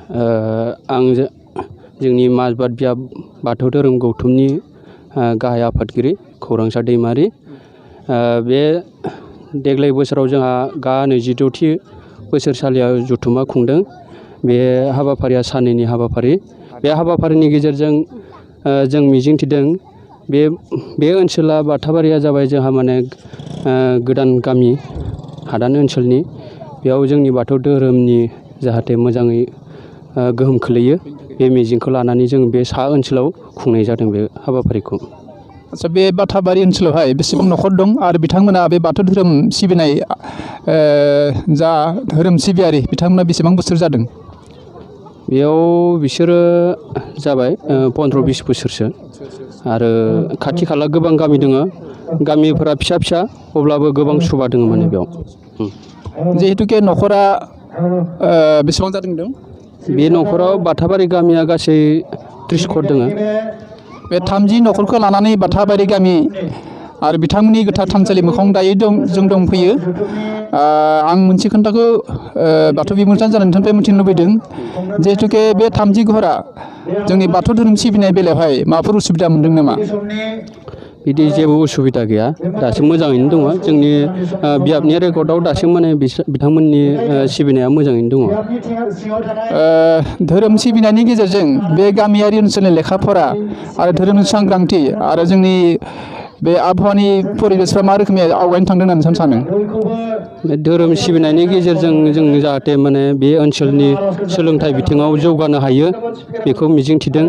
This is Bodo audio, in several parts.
आं जोंनि माजबाद बियाब बाथौ धोरोम गौथुमनि गाहाय आफादगिरि खौरांसा दैमारि। बे देग्लाय बोसोराव जोंहा 26थि बोसोरसालियाव जथुमा खुंदों। बे हाबाफारिया साननैनि हाबाफारि। बे हाबाफारिनि गेजेरजों जों मिजिंथिदों बे ओनसोला बाथाबारिया जाबाय जोंहा माने गोदान गामि हादान ओनसोलनि। बेयाव जोंनि बाथौ धोरोमनि जाहाथे मोजाङै गोहोम खोलैयो बे मिजिंखौ लानानै जों बे सा ओनसोलाव खुंनाय जादों बे हाबाफारिखौ। आच्चा, बे बाथाबारि ओनसोलावहाय बेसेबां न'खर दं आरो बिथांमोना बे बाथौ धोरोम सिबिनाय जा धोरोम सिबियारि बिथांमोना बेसेबां बोसोर जादों? बेयाव बिसोरो जाबाय 15-20 बोसोरसो। आरो खाथि खाला गोबां गामि दङ। गामिफोरा फिसा फिसा अब्लाबो गोबां सुबा दङ माने बेयाव। जिहेतुके न'खरा बेसेबां जादों होनदों? बे न'खराव बाथाबारि गामिया गासै 30 घर दङ। बे 30 न'खरखौ लानानै बाथाबारि गामि आरो बिथांमोननि गोथार थानसालि मोखां दायो जों दंफैयो। आं मोनसे खोन्थाखौ बाथौ बिबुंसार जानायनिफ्राय मिथिनो लुबैदों। जिहेतुके बे 30 घरा जोंनि बाथौ धोरोम सिबिनाय बेलायावहाय माबाफोर उसुबिदा मोनदों नामा? बिदि जेबो उसुबिदा गैया, दासिम मोजाङैनो दङ। जोंनि बियाबनि रेकर्डआव दासिम माने बिथांमोननि सिबिनाया मोजाङैनो दङ। धोरोम सिबिनायनि गेजेरजों बे गामियारि ओनसोलनि लेखा फरा आरो धोरोमनि सांग्रांथि आरो जोंनि बे आबहावानि परिबेसफ्रा मा रोखोमै आवगायनो थांदों होननानै सानो? बे धोरोम सिबिनायनि गेजेरजों जों जाहाथे माने बे ओनसोलनि सोलोंथाइ बिथिङाव जौगानो हायो बेखौ मिजिंथिदों।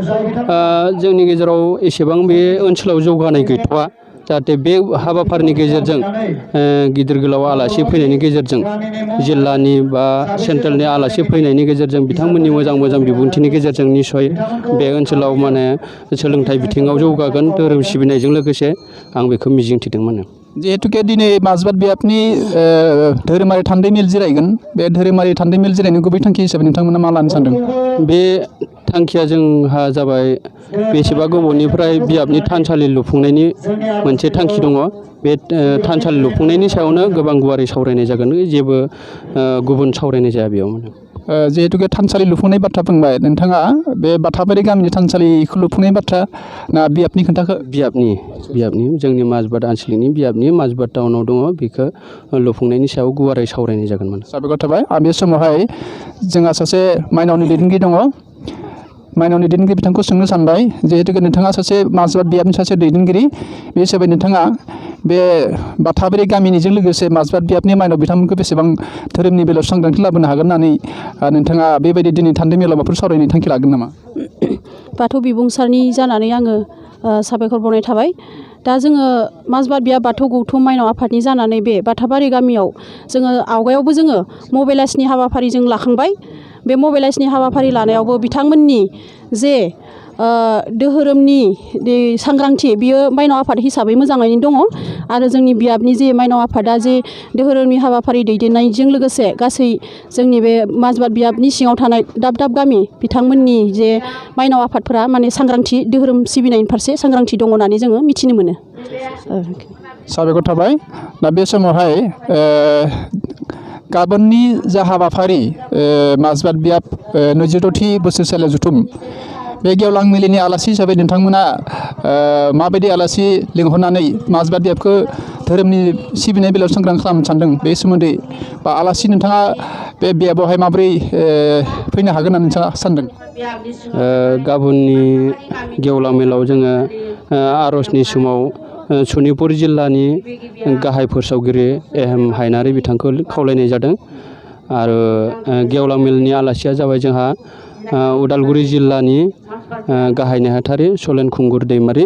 जोंनि गेजेराव एसेबां बे ओनसोलाव जौगानाय गैथ'वा। जाहाथे बे हाबाफारिनि गेजेरजों गिदिर गोलाव आलासि फैनायनि गेजेरजों जिल्लानि बा सेन्ट्रेलनि आलासि फैनायनि गेजेरजों बिथांमोननि मोजां बिबुंथिनि गेजेरजों निसय बे ओनसोलाव माने सोलोंथाइ बिथिङाव जौगागोन धोरोम सिबिनायजों लोगोसे आं बेखौ मिजिंथिदोंमोन। जिहेतुके दिनै माजबाद बियाबनि धोरोमारि थान्दै मेल जिरायगोन, बे धोरोमारि थान्दै मेल जिरायनायनि गुबै थांखि हिसाबै नोंथांमोना मा लानो सानदों? बे थांखिया जोंहा जाबाय बेसेबा गोबावनिफ्राय बियाबनि थानसालि लुफुंनायनि मोनसे थांखि दङ। बे थानसालि लुफुंनायनि सायावनो गोबां गुवारै सावरायनाय जागोन, जेबो गुबुन सावरायनाय जाया बेयाव। जिहेतुके थानसालि लुफुंनाय बाथ्रा बुंबाय नोंथाङा, बे बाथाबारि गामिनि थानसालिखौ लुफुंनाय बाथ्रा ना बियाबनि खोन्थाखो? बियाबनि जोंनि माजबाद आनसलिकनि बियाबनि माजबाद टाउनाव दङ। बेखौ लुफुंनायनि सायाव गुवारै सावरायनाय जागोन। साबायखर थाबाय। आं बे समावहाय जोंहा सासे माइनावनि दैदेनगिरि दङ। माइनावनि दैदेनगिरि बिथांखौ सोंनो सानबाय, जिहेतुके नोंथाङा सासे माजबाद बियाबनि सासे दैदेनगिरि, बे हिसाबै नोंथाङा बे बाथाबारि गामिनिजों लोगोसे माजबाद बियाबनि माइनाव बिथांमोनखौ बेसेबां धोरोमनि बेलायाव सांग्रांथि लाबोनो हागोन होननानै नोंथाङा बेबायदि दिनै थान्दै मेलाव माबाफोर सावरायनो थांखि लागोन नामा? बाथौ बिबुंसारनि जानानै आङो साबायखर बावनाय थाबाय। दा जोङो माजबाद बियाब बाथौ गौथुम माइनाव आफादनि जानानै बे बाथाबारि गामियाव जोङो आवगायावबो जोङो मबेलाइसनि हाबाफारि जों लाखांबाय। बे मबेलाइसनि हाबाफारि लानायावबो बिथांमोननि जे धोरोमनि सांग्रांथि बियो माइनाव आफाद हिसाबै मोजाङैनो दङ। आरो जोंनि बियाबनि जे माइनाव आफादा जे धोरोमनि हाबाफारि दैदेननायजों लोगोसे गासै जोंनि बे माजबाद बियाबनि सिङाव थानाय दाब दाब गामि बिथांमोननि जे माइनाव आफादफोरा माने सांग्रांथि धोरोम सिबिनायनि फारसे सांग्रांथि दङ होननानै जोङो मिथिनो मोनो। साबायखर थाबाय। दा बे समावहाय गाबोननि जा हाबाफारि माजबाद बियाब 26थि बोसोरसालियाव जथुम, बे गेवलां मेलनि आलासि हिसाबै नोंथांमोना माबायदि आलासि लिंहरनानै माजबाद बियाबखौ धोरोमनि सिबिनाय बेलायाव सांग्रां खालामनो सानदों, बे सोमोन्दै बा आलासि नोंथाङा बे बियाबावहाय माबोरै फैनो हागोन होननानै नोंथाङा सानदों? गाबोननि गेवलां मेलाव जोङो आर'जनि समाव सनितपुर जिल्लानि गाहाय फोसावगिरि एम हायनारि बिथांखौ खावलायनाय जादों। आरो गेवलां मेलनि आलासिया जाबाय जोंहा उदालगुरि जिल्लानि गाहाय नेहाथारि सलेन खुंगुर दैमारि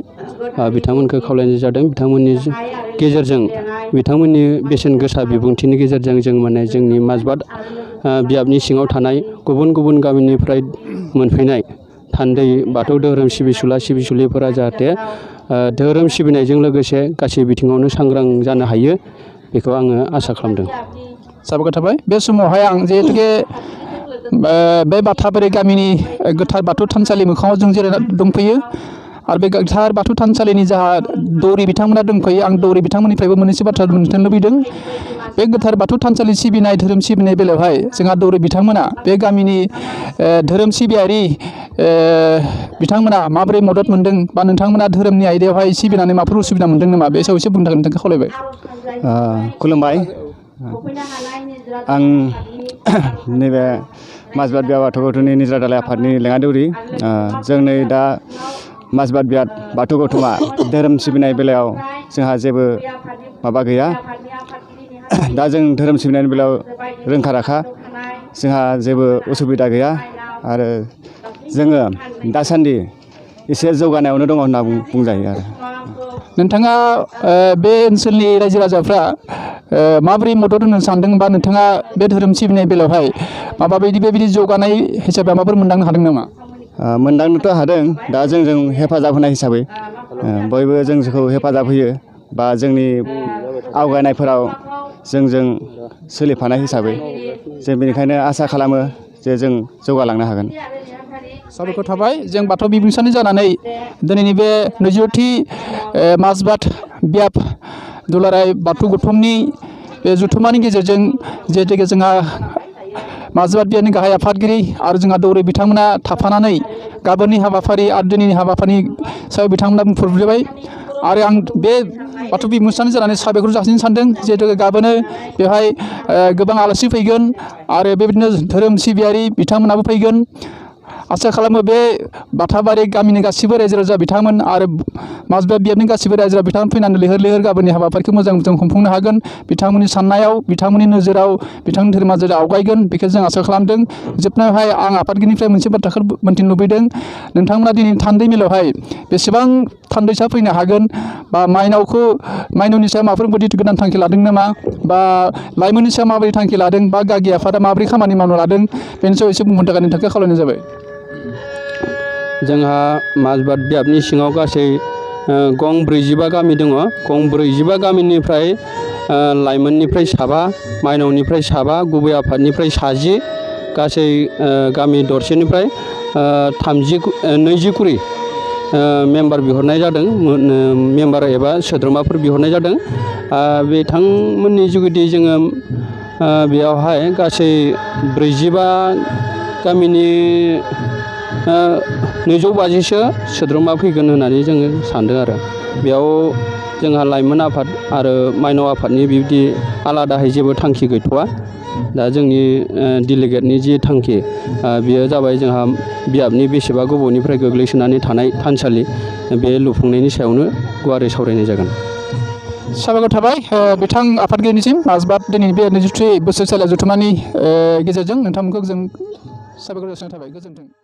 बिथांमोनखौ खावलायनाय जादों। बिथांमोननि गेजेरजों बिथांमोननि बेसेन गोसा बिबुंथिनि गेजेरजों जों माने जोंनि माजबाद बियाबनि सिङाव थानाय गुबुन गुबुन गामिनिफ्राय मोनफैनाय थान्दै बाथौ धोरोम सिबिसुला सिबिसुलिफोरा जाहाथे धोरोम सिबिनायजों लोगोसे गासै बिथिङावनो सांग्रां जानो हायो, बेखौ आङो आसा खालामदों। साबायखर थाबाय। बे समावहाय आं जिहेतुके बे बाथाबारि गामिनि गोथार बाथौ थानसालि मोखाङाव जों जिरायना दंफैयो, आरो बे गोथार बाथौ थानसालिनि जा दौरि बिथांमोना दंफायो आं दौरि बिथांमोननिफ्रायबो मोननैसो बाथ्रा मोन्थिनो लुबैदों बे गोथार बाथौ थानसालि सिबिनाय धोरोम सिबिनाय बेलायावहाय जोंहा दौरि बिथांमोना बे गामिनि धोरोम सिबियारि बिथांमोना माबोरै मदद मोनदों बा नोंथांमोना धोरोमनि आयदायावहाय सिबिनानै माबाफोर उसुबिदा मोनदों नामा बे सायाव एसे बुंनो थाखाय नोंथांखौ खावलायबाय। खुलुमबाय आं नैबे माजबाद बिया बाथौ गौथुमनि निजरा दालाय आफादनि लेङा दौरि जों नै दा माजबाद बिया बाथौ गौथुमा धोरोम सिबिनाय बेलायाव जोंहा जेबो माबा गैया दा जों धोरोम सिबिनायनि बेलायाव रोंखा राखा जोंहा जेबो उसुबिदा गैया आरो जोङो दासान्दि एसे जौगानायावनो दङ होनना बुंजायो आरो नोंथाङा बे ओनसोलनि रायजो राजाफ्रा माबोरै मदद होनो सानदों बा नोंथाङा बे धोरोम सिबिनाय बेलायावहाय माबायदि बेबायदि जौगानाय हिसाबै माबाफोर मोनदांनो हादों नामा? मोनदांनोथ' हादों दा जोंजों हेफाजाब होनाय हिसाबै बयबो जोंखौ हेफाजाब होयो बा जोंनि आवगायनायफोराव जोंजों सोलिफानाय हिसाबै जों बेनिखायनो आसा खालामो जे जों जौगालांनो हागोन। साबायखर थाबाय जों बाथौ बिबुंसारनि जानानै दिनैनि बे 20थि माजबाद बियाब दुलाराय बाथौ गौथुमनि बे जथुम्मानि गेजेरजों जिहेतु जोंहा माजबाद बियाबनि गाहाय आफादगिरि आरो जोंहा दौरि बिथांमोना थाफानानै गाबोननि हाबाफारि आरो दिनैनि हाबाफारिनि सायाव बिथांमोना बुंफोरबाय आरो आं बे बाथौ बिबुंसारनि जानानै साबायखर जासिनो सानदों जिहेतु गाबोनो बेवहाय गोबां आलासि फैगोन आरो बेबायदिनो धोरोम सिबियारि बिथांमोनाबो फैगोन आसा खालामो बे बाथाबारि गामिनि गासिबो रायजो राजा बिथांमोन आरो माजबाद बियाबनि गासिबो रायजो राजा बिथांमोन फैनानै लैहोर लैहोर गाबोननि हाबाफारिखौ मोजां खुंफुंनो हागोन बिथांमोननि साननायाव बिथांमोननि नोजोराव बिथांनि धोरोमा जेरै आवगायगोन बेखौ जों आसा खालामदों। जोबनायावहाय आं आफादगिरिनिफ्राय मोनसे बाथ्राखौ मोन्थिनो लुबैदों नोंथांमोना दिनै थान्दै मेलावहाय बेसेबां थान्दैसा फैनो हागोन बा माइनावनि सायाव माबाफोर बायदि गोदान थांखि लादों नामा बा लाइमोननि सायाव माबोरै थांखि लादों बा गागि आफादा माबोरै खामानि मावनो लादों बेनि सायाव एसे बुंनो थाखाय नोंथांखौ खावलायनाय जाबाय। जोंहा माजबाद बियाबनि सिङाव गासै गं 45 गामि दङ गं 45 गामिनिफ्राय लाइमोननिफ्राय 7 माइनावनिफ्राय 7 गुबै आफादनिफ्राय 60 गासै गामि दरसेनिफ्राय 20 मेम्बार बिहरनाय जादों मेम्बार एबा सोद्रोमाफोर बिहरनाय जादों बिथांमोननि जुगिदि जोङो बेयावहाय गासै 45 गामिनि 250सो सोद्रोमा फैगोन होननानै जोङो सानदों आरो बेयाव जोंहा लाइमोन आफाद आरो माइनाव आफादनि बिबायदि आलादायै जेबो थांखि गैथ'वा दा जोंनि डेलिगेटनि जि थांखि बेयो जाबाय जोंहा बियाबनि बेसेबा गोबावनिफ्राय गोग्लैसोनानै थानाय थानसालि बे लुफुंनायनि सायावनो गुवारै सावरायनाय जागोन। साबायखर थाबाय बिथां आफादगिरिनिसिम माजबाद दिनैनि बे 20थि बोसोरसालिया जथुम्मानि गेजेरजों नोंथांमोनखौ जों साबायखर जासिनाय थाबाय गोजोन्थों।